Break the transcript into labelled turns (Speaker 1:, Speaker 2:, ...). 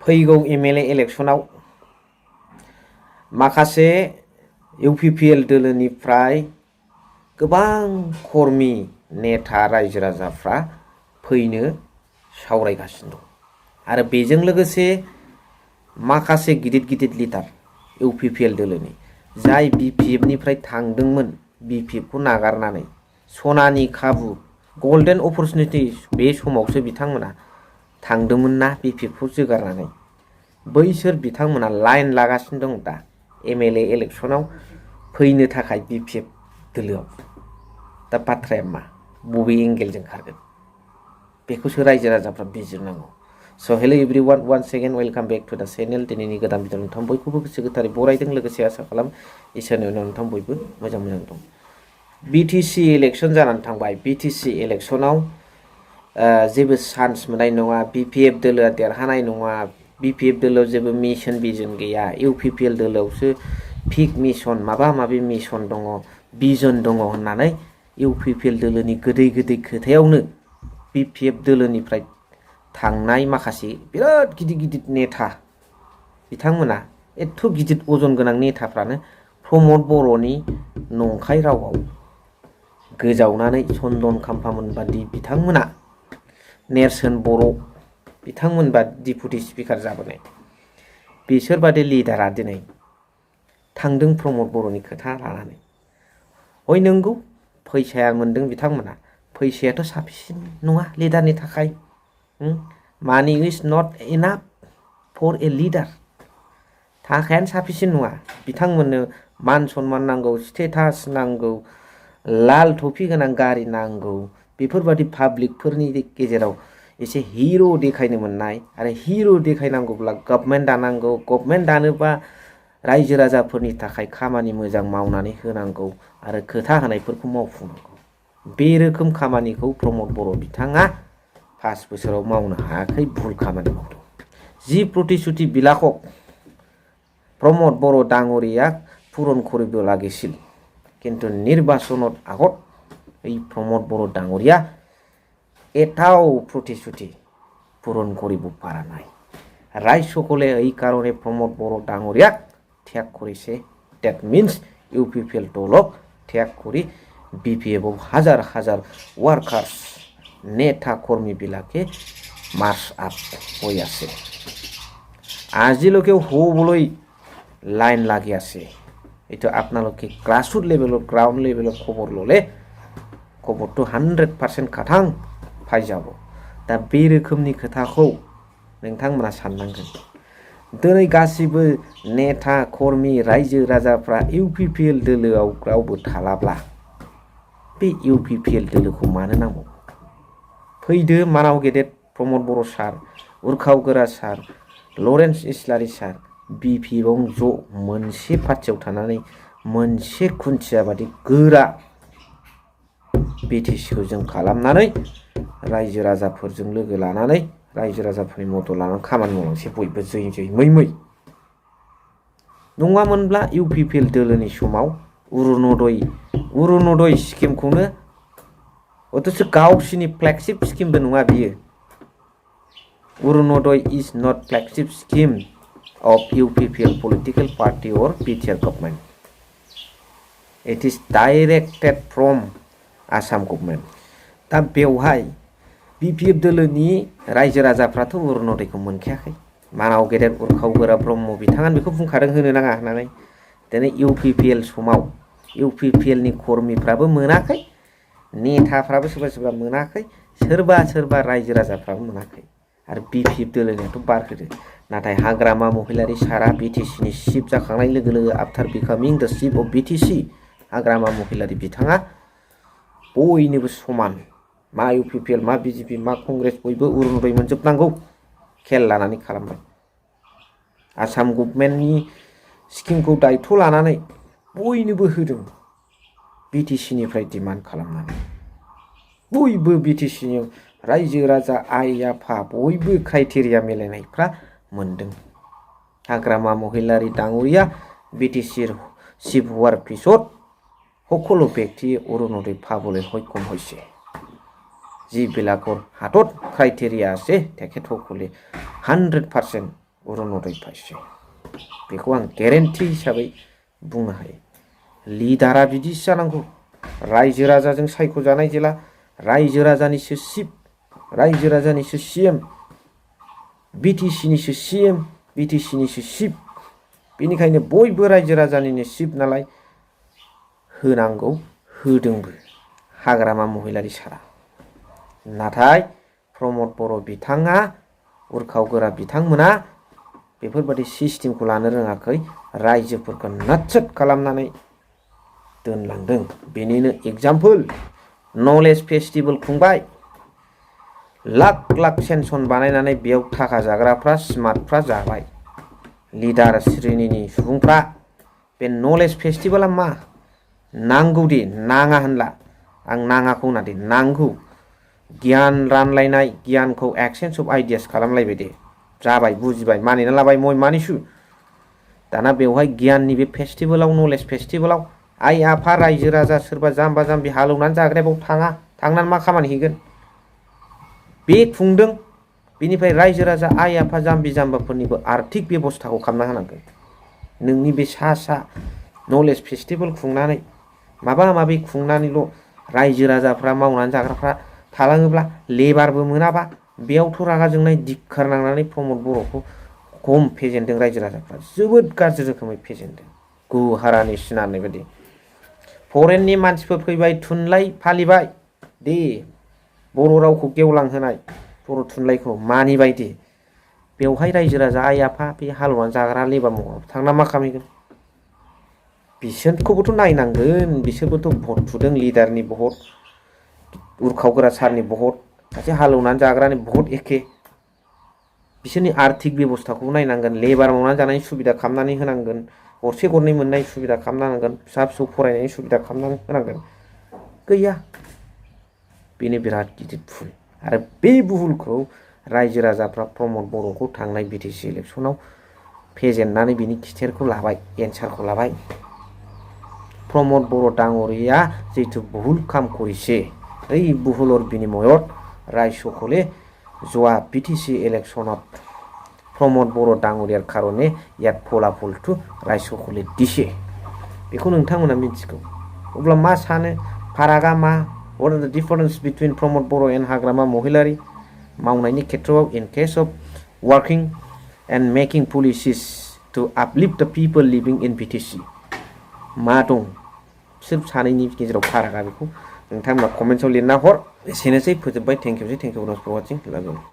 Speaker 1: फैगौ एमएलए इलेक्शनाव माखासे इउपिपिएल दोलोनिफ्राय गोबां कर्मी नेता रायजो राजाफ्रा फैनो सावरायगासिनो दं आरो बेजों लोगोसे माखासे गिदिर गिदिर लिडार इउपिपिएल दोलोनि जाय बिपिएफ निफ्राय थांदोंमोन बिपिएफ खौ नागारनानै सनानि खाबु गोल्डन अपरचुनिटि बे समावसो बिथांमोना थांदोंमोन ना बिपिएफ खौ जोगारनानै बैसोर बिथांमोना लाइन लागासिनो दं दा एमएलए इलेक्शनाव फैनो थाखाय बिपिएफ दोलोआव दा बाथ्राया मा बबे एंगेलजों खारगोन बेखौसो रायजो राजाफ्रा बिजिरनांगौ। So hello everyone, once again welcome back to the channel. दिनैनि गोदान भिडिअ नोंथां बयखौबो गोसो गोथारै बरायदों लोगोसे आसा खालाम इसोरनि उनाव नोंथां बयबो मोजां दं। बिटिसि इलेक्शन जानानै थांबाय। बिटिसि इलेक्शनाव जेबो चान्स मोननाय नङा, बिपिएफ दोलोआ देरहानाय नङा, बिपिएफ दोलोआव जेबो मिशन भिजन गैया, इउपिपिएल दोलोआवसो फिक मिशन माबा माबि मिशन दङ, भिजन दङ होननानै इउपिपिएल दोलोनि गोदै गोदै खोथायावनो बिपिएफ दोलोनिफ्राय थांनाय माखासे बिराद गिदिर गिदिर नेता बिथांमोना एथ' गिदिर अजन गोनां नेताफ्रानो प्रमद बर'नि नंखाय रावाव गोजावनानै चन्दन खाम्फामोन बादि बिथांमोना नेरसोन बर' बिथांमोन बादि डिपुटि स्पिकार जाबोनाय बिसोर बादि लिडारा दिनै थांदों प्रमद बर'नि खोथा लानानै। हय नंगौ फैसाया मोनदों बिथांमोना, फैसायाथ' साफिसियेन्ट नङा लिडारनि थाखाय। Money is not enough for a leader. थाखायानो साफिसियेन्ट नङा। बिथांमोननो मान सन्मान नांगौ, स्टेटास नांगौ, लाल टफि गोनां गारि नांगौ, बेफोरबादि पाब्लिकफोरनि गेजेराव एसे हिरो देखायनो मोननाय आरो हिरो देखायनांगौब्ला गभर्नमेन्ट दानांगौ, गभर्नमेन्ट दानोबा रायजो राजाफोरनि थाखाय खामानि मोजां मावनानै होनांगौ आरो खोथा होनायफोरखौ मावफुंनांगौ। बे रोखोम खामानिखौ प्रमद बर' बिथाङा 5 बोसोराव मावनो हायाखै, भुल खामानि मावदों। जि प्रतिश्रुति বিলাকক प्रमद बर' डाঙৰীয়া পূৰণ কৰিব লাগিছিল, কিন্তু নিৰ্বাচনত আগত এই प्रमद बर' ডাঙৰীয়া এটাও প্ৰতিশ্ৰুতি পূৰণ কৰিব পৰা নাই। ৰাইজসকলে এই কাৰণে प्रमद बर' ডাঙৰীয়াক ত্যাগ কৰিছে। ডেট মিন্স ইউপিপিএল দলক ত্যাগ কৰি বিপিএফ হাজাৰ হাজাৰ ওয়ার্কার্স নেতা কর্মী বিলাকে মার্চ আপ হৈ আছে। আজিলৈকে হবলৈ লাইন লাগি আছে। এইটো আপোনালোকে গ্ৰাসৰুট লেভেলত গ্ৰাউণ্ড লেভেলত খবৰ ল'লে খবৰটো 100% খাটাং পাই যাব। दा बे रोखोमनि खोथाखौ नोंथांमोना साननांगोन। दिनै गासिबो नेता कर्मी रायजो राजाफ्रा इउपिपिएल दोलोआव रावबो थालाब्ला बे इउपिपिएल दोलोखौ मानो नांगौ? फैदो मानाव गेदेर प्रमद बर' सार, उरखाव गोरा सार, लरेन्स इस्लारि सार, बिपिएफआव ज' मोनसे पार्टियाव थानानै मोनसे खुन्थिया बादि गोरा बिटिसिखौ जों खालामनानै रायजो राजाफोरजों लोगो लानानै रायजो राजाफोरनि मदद लानानै खामानि मावलांसै बयबो जै जै मै मै। नङामोनब्ला इउपिपिएल दोलोनि समाव अरुणोदय स्किमखौनो अथच गावसिनि फ्लेगशिप स्किमबो नङा बियो। Arunodoi is not flagship scheme of UPPL political party or BTR government. It is directed from Assam government. दा बेवहाय BPF दोलोनि रायजो राजाफ्राथ' अरुणोदयखौ मोनखायाखै। मानाव गेदेर उरखाव गोरा ब्रह्म बिथाङानो बेखौ बुंखादों होनो नाङा होननानै। दिनै इउपिपिएल समाव इउपिपिएलनि कर्मीफ्राबो मोनाखै, नेताफ्राबो सोरबा सोरबा मोनाखै, सोरबा सोरबा रायजो राजाफ्राबो मोनाखै आरो बिपिएफ दोलोनियाथ' बारहोदो। नाथाय हाग्रामा महिलारि सारा बिटिसिनि चिफ जाखांनाय लोगो लोगो आफ्टार बिकामिं द चिफ अफ बिटिसि हाग्रामा महिलारि बिथाङा बयनिबो समान, मा इउपिपिएल मा बिजेपि मा कंग्रेस बयबो अरुणोदय मोनजोबनांगौ खेल लानानै खालामबाय। आसाम गभर्नमेन्टनि स्किमखौ दायथ' लानानै बयनोबो होदों बिटिसिनिफ्राय डिमान्ड खालामनानै। बयबो बिटिसिनि रायजो राजा आइ आफा बयबो क्राइटेरिया मिलायनायफ्रा मोनदों। हाग्रामा महिलारि डाঙৰীয়া বিটিচিৰ চিফ হোৱাৰ পিছত সকলো ব্যক্তিয়ে অৰুণোদয় পাবলৈ সক্ষম হৈছে। যিবিলাকৰ হাতত ক্ৰাইটেৰিয়া আছে তেখেতসকলে 100% अरुण'दय पाइसे बेखौ आं गेरेन्टि हिसाबै बुंनो हायो। लिडारा बिदिसो जानांगौ। रायजो राजाजों सायख'जानाय जेला रायजो राजानिसो चिफ, रायजो राजानिसो CM, BTCनिसो CM, BTCनिसो चिफ। बेनिखायनो बयबो रायजो राजानिनो चिफ नालाय होनांगौ, होदोंबो हाग्रामा महिलारि सारा। नाथाय प्रमद बर' बिथाङा उरखाव गोरा बिथांमोना बेफोरबायदि सिस्टेमखौ लानो रोङाखै, रायजोफोरखौ नाटसेट खालामनानै दोनलांदों। बेनिनो एग्जाम्पल नलेज फेस्टिभेल खुंबाय, लाख लाख सेनसन बानायनानै बेयाव थाखा जाग्राफ्रा स्मार्टफ्रा जाबाय। लिडार श्रेणिनि सुबुंफ्रा बे नलेज फेस्टिभेला मा नांगौ दे, नाङा होनला आं, नाङाखौ होना दे, नांगौ। गियान रानलायनाय, गियानखौ एक्सचेन्ज अफ आइडियास खालामलायबाय दे, जाबाय, बुजिबाय, मानिना लाबाय, मय मानिसु। दाना बेवहाय गियाननि बे फेस्टिभेलाव, नलेज फेस्टिभेलाव आइ आफा रायजो राजा सोरबा जाम्बा जाम्बि हालेवनानै जाग्राया बाव थाङा, थांनानै मा खामानि हैगोन? बे खुंदों, बेनिफ्राय रायजो राजा आइ आफा जाम्बि जाम्बाफोरनिबो आर्थिक बेबस्थाखौ खालामना होनांगोन। नोंनि बे सा नलेज फेस्टिभेल खुंनानै माबा माबि खुंनानैल' रायजो राजाफ्रा मावनानै जाग्राफ्रा थालाङोब्ला, लेबारबो मोनाबा, बेयावथ' रागा जोंनाय धिक्कार नांनानै प्रमद बर'खौ खम फेजेनदों रायजो राजाफ्रा, जोबोद गाज्रि रोखोमै फेजेनदों। गुहारानि सिनारनाय बायदि फरेननि मानसिफोर फैबाय, थुनलाइ फालिबाय दे, बर' रावखौ गेवलांहोनाय, बर' थुनलाइखौ मानिबाय दे। बेवहाय रायजो राजा आइ आफा बे हालुवानो जाग्रा लेबार मावग्रा थांना मा खालामहैगोन? बिसोरखौबोथ' नायनांगोन, बिसोरबोथ' भट थुदों, लिडारनि भट, उरखाव गोरा सारनि भट, सासे हालौनानै जाग्रानि भट एखे। बिसोरनि आर्थिक बेबस्थाखौ नायनांगोन, लेबार मावनानै जानायनि सुबिदा खालामनानै होनांगोन, गरसे गरनै मोननाय सुबिदा खालामना होनांगोन, फिसा फिसौ फरायनायनि सुबिदा खालामनानै होनांगोन। गैया, बेनो बिराद गिदिर भुल। आरो बे भुलखौ रायजो राजाफ्रा प्रमद बर'खौ थांनाय BTC इलेक्सनाव फेजेननानै बिनि खिथेरखौ लाबाय, एन्सारखौ लाबाय। प्रमद बर' ডাঙৰীয়া যিটো ভুল কাম কৰিছে, এই ভুলৰ বিনিময়ত ৰাইজসকলে যোৱা BTC ইলেকশ্যনত प्रमद बर' ডাঙৰীয়াৰ কাৰণে ইয়াত ফলাফলটো ৰাইজসকলে দিছে। बेखौ नोंथांमोना मिथिगौ। अब्ला मा सानो? फारागा मा? What are the difference between Pramod Bodo' and हाग्रामा महिलारि मावनायनि खेत्रआव in case of working and making policies to uplift the people living in BTC? मा दं बिसोर सानैनि गेजेराव फारागा? बेखौ नोंथांमोना कमेन्ट्सआव लिरना हर। एसेनोसै, फोजोबबाय। Thank you for वाचिं।